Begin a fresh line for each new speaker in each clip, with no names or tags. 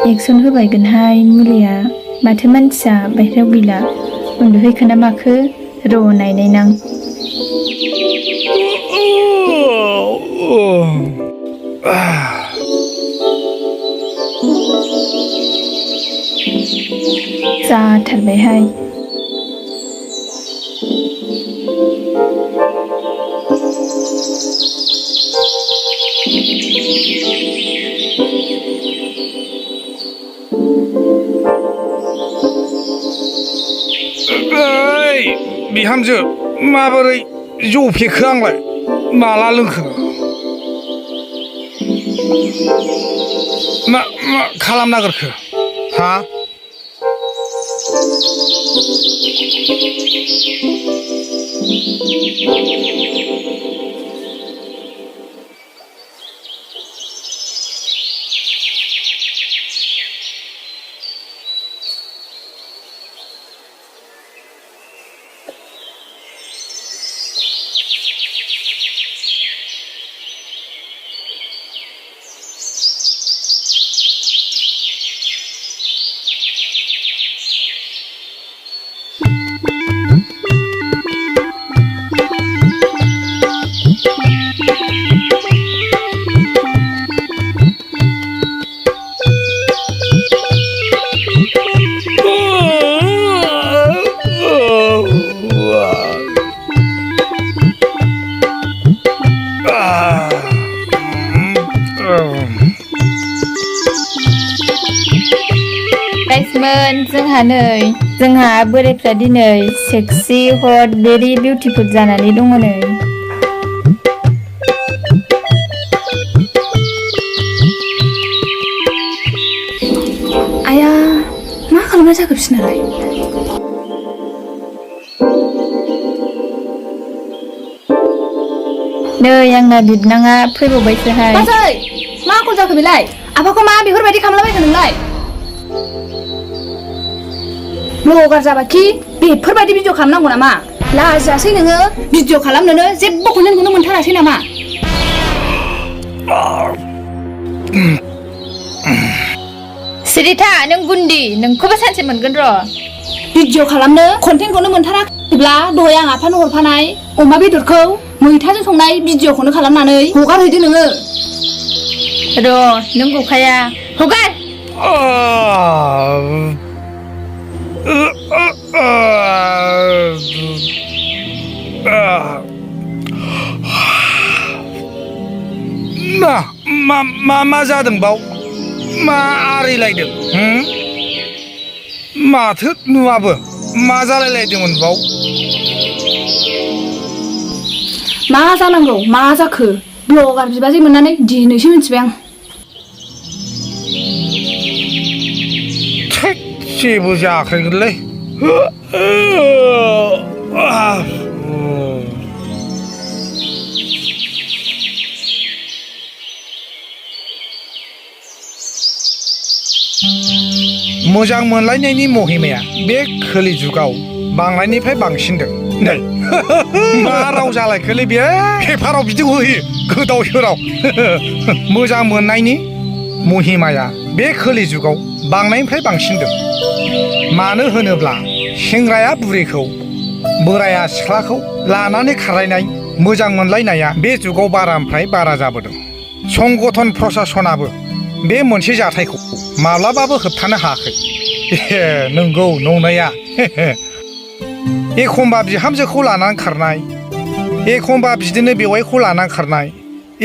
action होबायगोनहाय मुलिया माथो मानसिया बायह्रायाव गैला उन्दुहैखोना माखो र' नायनाय नां जाथारबायहाय
बिहामजो माबोरै जौ फेखो आंलाय माला लोंखो मा खालाम नागिरखो हा जोंहा बोराइफ्रा दिनै सेक्सि हट भेरि बिउटिफुल जानानै दङ नै आया मा खालामनाय जाखो बिसोरनालाय नै आंना बिबनाङा फैबावबायसोहाय
बाजै मा आखल जाखो बेलाय आफाखौ मा बेफोरबायदि खालामलाबायखो नोंलाय ब्लगार जाबा खि बेफोरबायदि भिडिअ खालामनांगौ नामा लाजासै नोङो भिडिअ खालामनोनो जेबो कन्टेन्टखौनो मोनथारासै नामा
सिरिथा नों गुन्दि नोंखौबो सानसे मोनगोन र'
भिडिअ खालामनो कन्टेन्टखौनो मोनथाराखैब्ला दहाय आं आफानो हरफानाय अमा बेदरखौ मैथाजों संनाय भिडिअखौनो खालामनानै हगारहैदो नोङो
र' नों गखाया हगार
मा जादों बाव मा आरिलायदों माथो नुवाबो मा जालायलायदोंमोन बाव
मा जानांगौ मा जाखो ब्लगार बिबाजै मोननानै दिनैसो मिथिबाय आं
जेबो जायाखैलै मोजां मोनलायनायनि महिमाया बे खोलि जुगाव बांनायनिफ्राय बांसिनदों नै मा राव जालायखोलै बेयो पेपाराव बिदि होयो गोदाव सोराव मोजां मोननायनि महिमाया बे खोलि जुगाव बांनायनिफ्राय बांसिनदों मानो होनोब्ला सेंग्राया बुरैखौ बोराया सिख्लाखौ लानानै खारलायनाय मोजां मोनलायनाया बे जुगाव बारानिफ्राय बारा जाबोदों संगठन प्रसासनाबो बे मोनसे जाथायखौ माब्लाबाबो होबथानो हायाखै नंगौ नंनाया एखमबा बिहामजोखौ लानानै खारनाय एखमबा बिदिनो बेवाइखौ लानानै खारनाय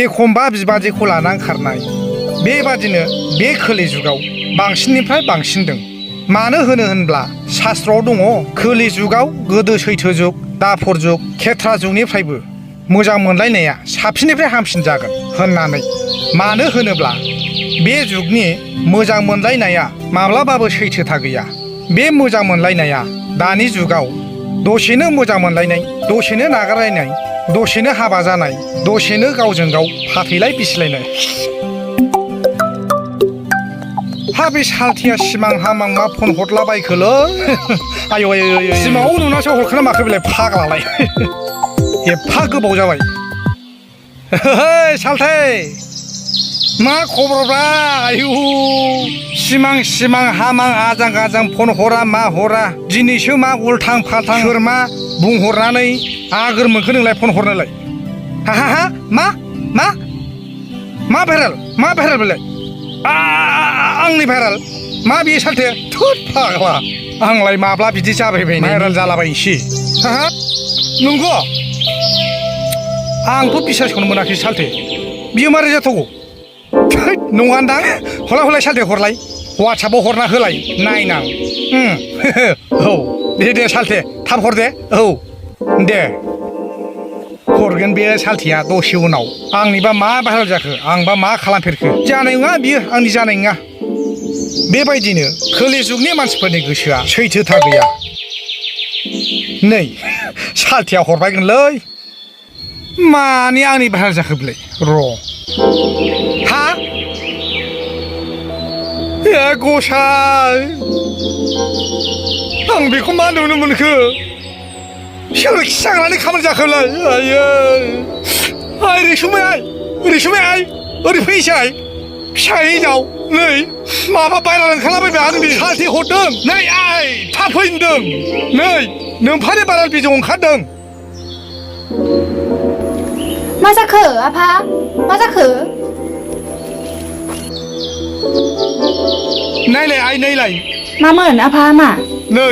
एखमबा बिबाजैखौ लानानै खारनाय बेबादिनो बे खोलि जुगाव बांसिननिफ्राय बांसिनदों मानो होनब्ला शास्त्रआव दङ खोलि जुगाव गोदो सैथो जुग दापर जुग खेथ्रा जुगनिफ्रायबो मोजां मोनलायनाया साबसिननिफ्राय हामसिन जागोन होननानै मानो होनोब्ला बे जुगनि मोजां मोनलायनाया माब्लाबाबो सैथोथा गैया बे मोजां मोनलायनाया दानि जुगाव दसेनो मोजां मोनलायनाय दसेनो नागारलायनाय दसेनो हाबा जानाय दसेनो गावजों गाव फाथैलाय बिसिलायनाय हा बे सालथिया सिमां हामां मा फन हरलाबायखोलै आयौ आयौ सिमाङाव नुनासो हरखोना माखो बेलाय फाग्लालाय एफा गोबाव जाबाय सालथै मा खबरब्रा आयु सिमां हामां आजां गाजां फन हरा मा हरा दिनैसो मा उल्थां फाल्थां सोर मा बुंहरनानै आगोर मोनखो नोंलाय फन हरनोलाय हा मा भाइरेल बेलाय आंनि भाइरेल मा बे सालथे थुत फाग्ला आंलाय माब्ला बिदि जाबायबाय भाइरेल जालाबायनोसै हा नंगौ आंथ' बिसासखौनो मोनाखै सालथे बियो मारै जाथावगौ नङानदां हलाय सालथे हरलाय वाट्सएपआव हरना होलाय नायनां औ दे सालथे थाब हर दे औ दे हरगोन बे सालथेया दसे उनाव आंनिबा मा भाइरेल जाखो आंबा मा खालामफेरखो जानाय नङा बियो आंनि जानाय नङा बेबायदिनो खोलि जुगनि मानसिफोरनि गोसोआ सैथोथा गैया नै सालथेया हरबायगोनलै मानि आंनि भाइरेल जाखो बेलाय र' हा ए गसाय आं बेखौ मा नुनो मोनखो सोर खिसाग्रानि खामानि जाखोलाय आयै रैसुमै आइ ओरै फैसाय फिसा हिनजाव नै माबा बायरा ओंखारलाबायबाय आंनि सालथे हरदों नै आइ थाब फैदों नै नोमफानि भाइरेल भिडिअ ओंखारदों
मा जाखो आफा मा जाखो
नायलाय आइ नायलाय
मामोन आफा मा
नै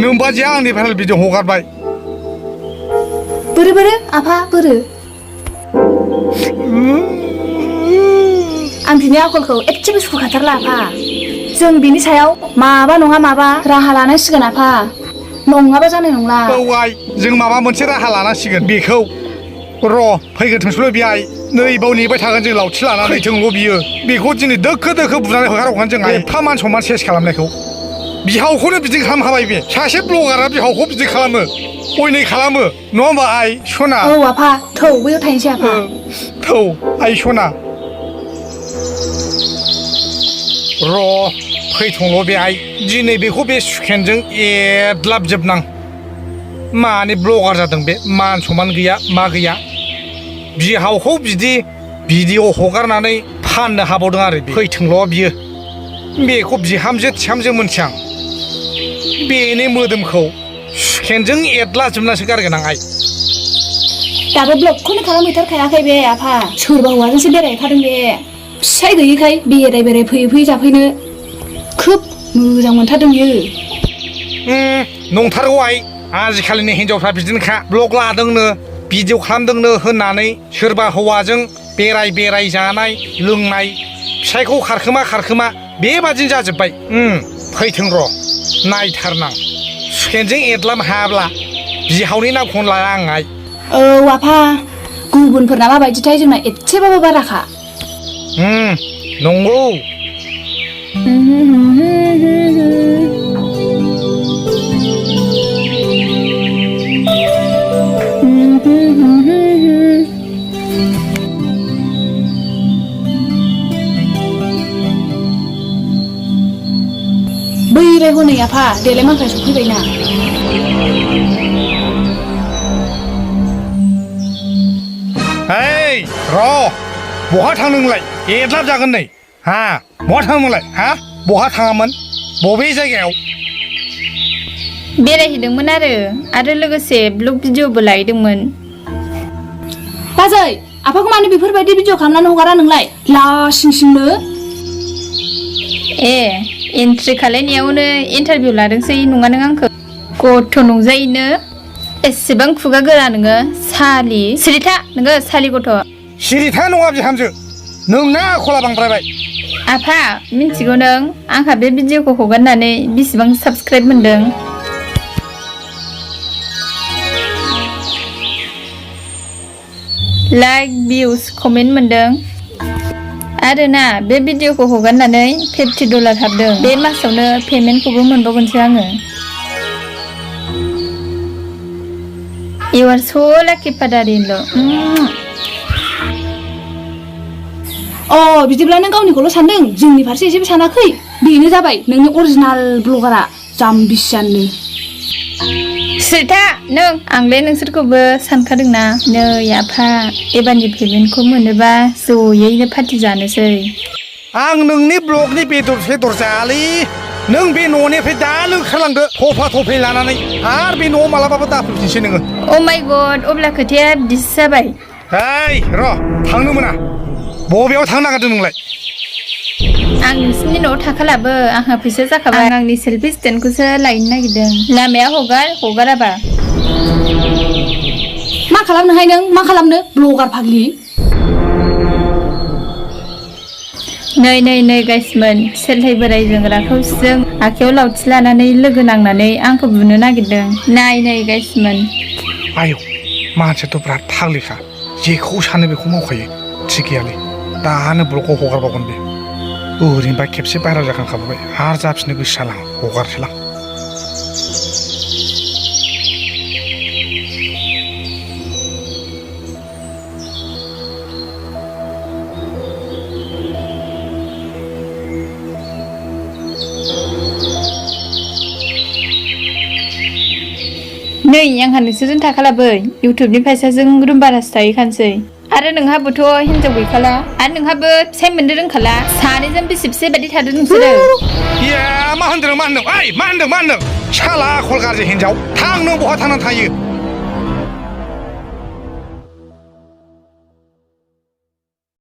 नोमबाजैया आंनि भाइरेल भिडिअ हगारबाय
बोरो आफा बोरो आं बिनि आखलखौ एसेबो सुखुखाथारला आफा जों बिनि सायाव माबा नङा माबा राहा लानांसिगोन आफा नङाबा जानाय नंला
औ आइ जों माबा मोनसे राहा लानांसिगोन बेखौ र' फैगोन थोंसल' बियाय नै बाव नेबाय थागोन जों लावथि लानानै फैथोंल' बियो बेखौ दिनै दोखो बुनानै हगारहरगोन जों एफा मान सनमान सेस खालामनायखौ बिहावखौनो बिदि खालामखाबाय बे सासे ब्लगारा बिहावखौ बिदि खालामो अयनाय खालामो नङा होमबा आइ सना
औ आफा थौ बैयाव थांसै आफा
थौ आइ सना र' फैथोंल' बे आइ दिनै बेखौ बे सुखेनजों एदलाबजोबनां मानि ब्लगार जादों बे मान सनमान गैया मा गैया बिहावखौ बिदि भिडिअ हगारनानै फाननो हाबावदों आरो फैथोंल' बियो बेखौ बिहामजो थिहामजो मोनथियां बेनि मोदोमखौ सुखेनजों एदलाजोबनासो गारगोन आं आइ
दाबो ब्लगखौनो खालामहैथारखायाखै बे आफा सोरबा हौवाजोंसो बेरायहैखादों बे फिसाय गैयैखाय बेराय फैयै जाफैनो खोब मोजां मोनथारदों बियो
नंथारगौ आइ आजिखालिनि हिनजावफ्रा बिदिनोखा ब्लग लादोंनो भिडिअ खालामदोंनो होननानै सोरबा हौवाजों बेराय जानाय लोंनाय फिसायखौ खारखोमा बेबादिनो जाजोब्बाय फैथों र' नायथारनां सुखेनजों एदलाम हायाब्ला बिहावनि नामखौनो लाया आं आइ
औ आफा गुबुनफोरना माबायदिथाय जोंना एसेबाबो बाराखा
नंगौ
बैलाय हनै आफा देलाय माखाय सफैबायना
हेइ र' बहा थांनो नोंलाय एदलाब जागोन नै हा बहा थाङोमोनलाय हा बहा थाङामोन बबे जायगायाव
बेरायहैदोंमोन आरो लोगोसे ब्लग भिडिअबो लायदोंमोन
बाजै आफाखौ मानो बेफोरबायदि भिडिअ खालामनानै हगारा नोंलाय लासिंसिंनो
ए एन्ट्रि खालायनायावनो इन्टारभिउ लादोंसै नङा नों आंखौ गथ' नंजायोनो एसेबां खुगा गोरा नोङो सालि सिरिथा नोङो सालि गथ'
सिरिथा नङा बिहामजो नोंना आखला बांद्रायबाय
आफा मिन्थिगौ नों आंहा बे भिडिअखौ हगारनानै बेसेबां साबस्क्राइब मोनदों लाइक भिउस कमेन्ट मोनदों आरो ना बे भिडिअखौ हगारनानै $50 हाबदों बे मासावनो पेमेन्टखौबो मोनबावगोनसो आङो You are so lucky father-in-law
बिदिब्ला नों गावनिखौल' सानदों जोंनि फारसे एसेबो सानाखै बेनो जाबाय नोंनि अरिजिनाल ब्लगारा जाम्बिसियाननो
सिरिथा नों आंलाय नोंसोरखौबो सानखादोंना नै आफा एबारनि पेमेन्टखौ मोनोबा जयैनो पार्टि जानोसै
आं नोंनि ब्लगनि बेदर जायालै नों बे न'निफ्राय दा ओंखारलांदो थफा थफि लानानै आरो बे न'आव मालाबाबो दाफैफिनसै नोङो
अ माय गड अब्ला खोथाया बिदिसो जाबाय
ओइ र' थांनो मोना बबेयाव थांनो नागिरदों नोंलाय
आं नोंसिनि न'आव थाखालाबो आंहा फैसा जाखाबाय आं आंनि सेल्फि स्टेन्डखौसो लायनो नागिरदों लामाया हगाराबा
मा खालामनोहाय नों मा खालामनो ब्लगार फाग्लि
नै गाइसमोन सेल्थाय बोरायजों राखावसिजों आखायाव लावथि लानानै लोगो नांनानै आंखौ बुनो नागिरदों नै गाइसमोन
आयौ मानसियाथ' बिराद फाग्लिखा जेखौ सानो बेखौ मावखायो थिग गैयालै दानो ब्लगआव हगारबावगोन बे ओरैनोबा खेबसे भाइरेल जाखांखाबाय आरो जाफिननो गोसो जाला हगारसैलां
नै आंहा नोंसोरजों थाखालाबो इउटुबनि फैसाजों रुम भारासो थाहैखानोसै आरो नोंहाबोथ' हिनजाव गैखाला आरो नोंहाबो फिसाइ मोननो रोंखाला सानैजों बेसे बायदि थादों नोंसोरो
मा होनदों ओइ मा होनदों साला आखल गाज्रि हिनजाव थां नों बहा थांनानै थायो